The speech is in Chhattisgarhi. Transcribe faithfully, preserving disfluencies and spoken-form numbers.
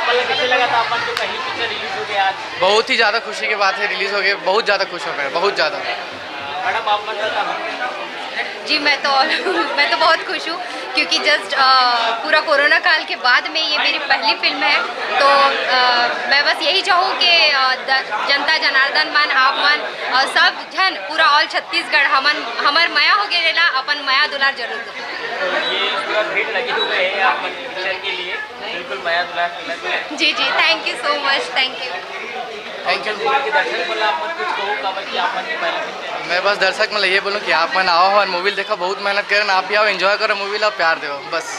मतलब, कैसे लगा था आप मन को, पहली पिक्चर रिलीज हो गया आज? बहुत ही ज़्यादा खुशी की बात है, रिलीज हो गई, बहुत ज़्यादा खुश हो गए, बहुत ज़्यादा। मैडम, आप मन का? जी, मैं तो मैं तो बहुत खुश हूँ, क्योंकि जस्ट पूरा कोरोना काल के बाद में ये मेरी पहली फिल्म है। तो अ, मैं बस यही चाहूँ कि अ, द- जनता जनार्दन मन, आप मन और सब जन, पूरा ऑल छत्तीसगढ़ हमन, हमर मया हो गेला, अपन मया दुलार जरूर दो। ये पूरा भीड़ लगी हुई है आप मन की पिक्चर के लिए, बिल्कुल मया दुलार मिला है। जी जी, thank you so much, thank you। Thank you. दर्शक बोला, आप मन कुछ कहो, काबर कि आप मन की पहली पिक्चर। मैं बस दर्शक मन ल ये बोलूँ कि आप मन आओ, हमारे मूवी देखो, बहुत मेहनत करें, आप भी आओ, एंजॉय करो मूवी ला, प्यार दो, बस।